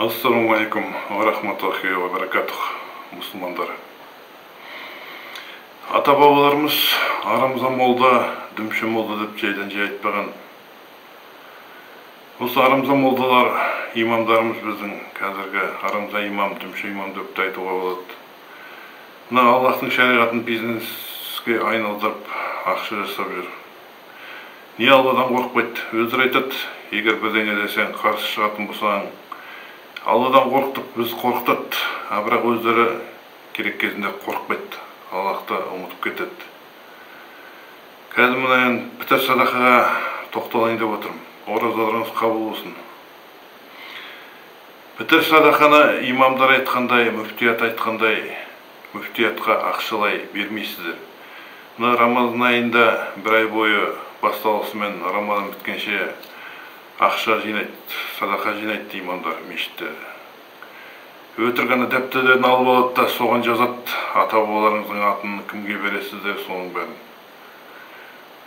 Ассалаумағалейкум уа рахматуллахи уа баракатух, мұсылмандар. Ата-бабаларымыз арамза молда, дүмше молда деп жайдан жай айтпаған. Осы арамза молдалар, имамдарымыз біздің қазіргі арамза имам, дүмше имам деп те айтуға болады. Мына Аллахтың шариғатын бизнеске айналдырып, ақша жасап жүр. Не Алладан қорықпайды, өздері айтады, егер бірдеңе десең, қарсы шығатын болсаң, Алладан қорқытып, біз қорқытады, а бірақ өздері керек кезінде қорықпайды, Аллахты ұмытып кетеді. Қазір мына енді пітір садақаға тоқталайын деп отырмын. Оразаларыңыз қабыл болсын. Пітір садақаны имамдар айтқандай, мүфтият айтқандай, мүфтиятқа ақшалай бермейсіздер. Мына Рамазан айында бір ай бойы басталысымен Рамазан біткенше ақша жинайды, садақа жинайды имамдар мешітте. Өтірік ана дәптерден алып алады да соған жазады, ата-бабаларыңыздың атын кімге бересіздер, соның бәрін.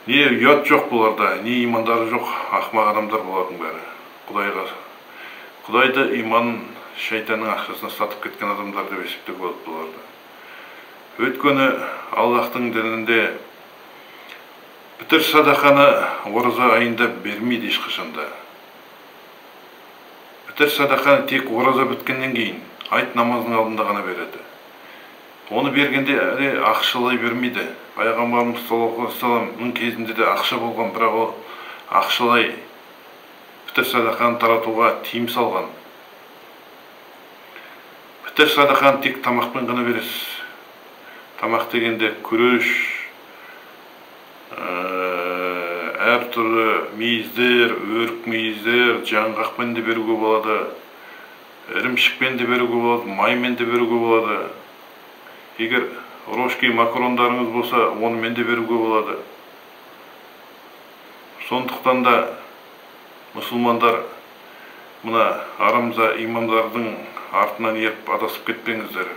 Не ұят жоқ бұларда, не имандары жоқ, ақымақ адамдар бұлардың бәрі. Құдайға, Құдайды иман шайтанның ақшасына сатып кеткен адамдар деп есептеуге болады бұларды. Өйткені Аллахтың дінінде пітір садақаны ораза айында бермейді ешқашанда. Пітір садақаны тек ораза біткеннен кейін, айт намазының алдында ғана береді. Оны бергенде әлі ақшалай бермейді. Пайғамбарымыз саллаллаху алейхи уассаламның кезінде де ақша болған, бірақ ол ақшалай пітір садақаны таратуға тыйым салған. Пітір садақаны тек тамақпен ғана бересіз. Тамақ дегенде күріш, әртүрлі мейіздер, өрік мейіздер, жаңғақпен де беруге болады, ірімшікпен де беруге болады, маймен де беруге болады. Егер рожки, макарондарыңыз болса, онымен де беруге болады. Сондықтан да мұсылмандар мына арамза имамдардың артынан еріп адасып кетпеңіздер.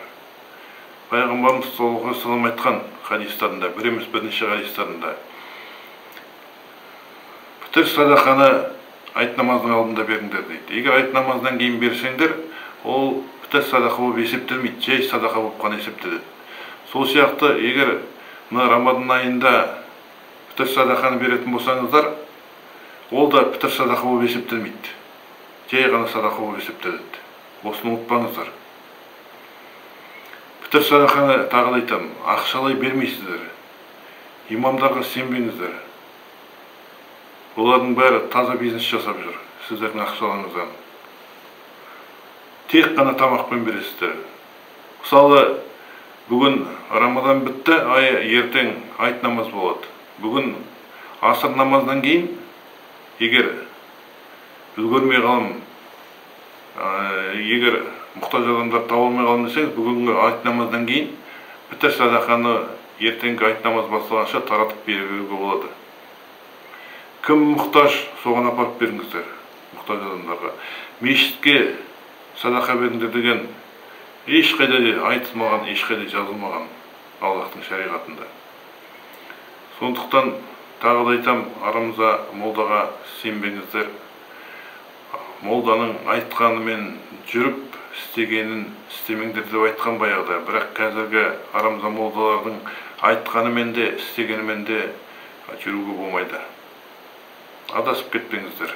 Пайғамбарымыз саллаллаху алейхи уассалам айтқан хадистарында, бір емес бірнеше хадистарында, пітір садақаны айт намазының алдында беріңдер дейді. Егер айт намазынан кейін берсеңдер, ол пітір садақа болып есептелмейді, жай садақа болып қана есептеледі. Сол сияқты, егер мына Рамадан айында пітір садақаны беретін болсаңыздар, ол да пітір садақа болып есептелмейді, жай ғана садақа болып есептеледі. Осыны ұмытпаңыздар. Пітір садақаны тағы да айтамын, ақшалай бермейсіздер. Имамдарға сенбеңіздер. Олардың бәрі таза бизнес жасап жүр сіздердің ақшаларыңыздан. Тек қана тамақпен бересіздер. Мысалы, бүгін Рамадан бітті, айы ертең айт намаз болады. Бүгін асыр намазынан кейін, егер үлгермей қалам, егер мұқтаж адамдар таба алмай қалам десеңіз, бүгінгі айт намаздан кейін пітір садақаны ертеңгі айт намаз басталғанша таратып бере беруге болады. Кім мұқтаж, соған апарып беріңіздер, мұқтаж адамдарға. Мешітке садақа беріңдер деген ешқайда айтылмаған, ешқайда жазылмаған Аллахтың шариғатында. Сондықтан тағы да айтам, арамза молдаға сенбеңіздер. Молданың айтқанымен жүріп, істегенін істемеңдер деп айтқан баяғыда. Бірақ қазіргі арамза молдалардың айтқанымен де, істегенімен де жүруге болмайды. Адасып кетпеңіздер.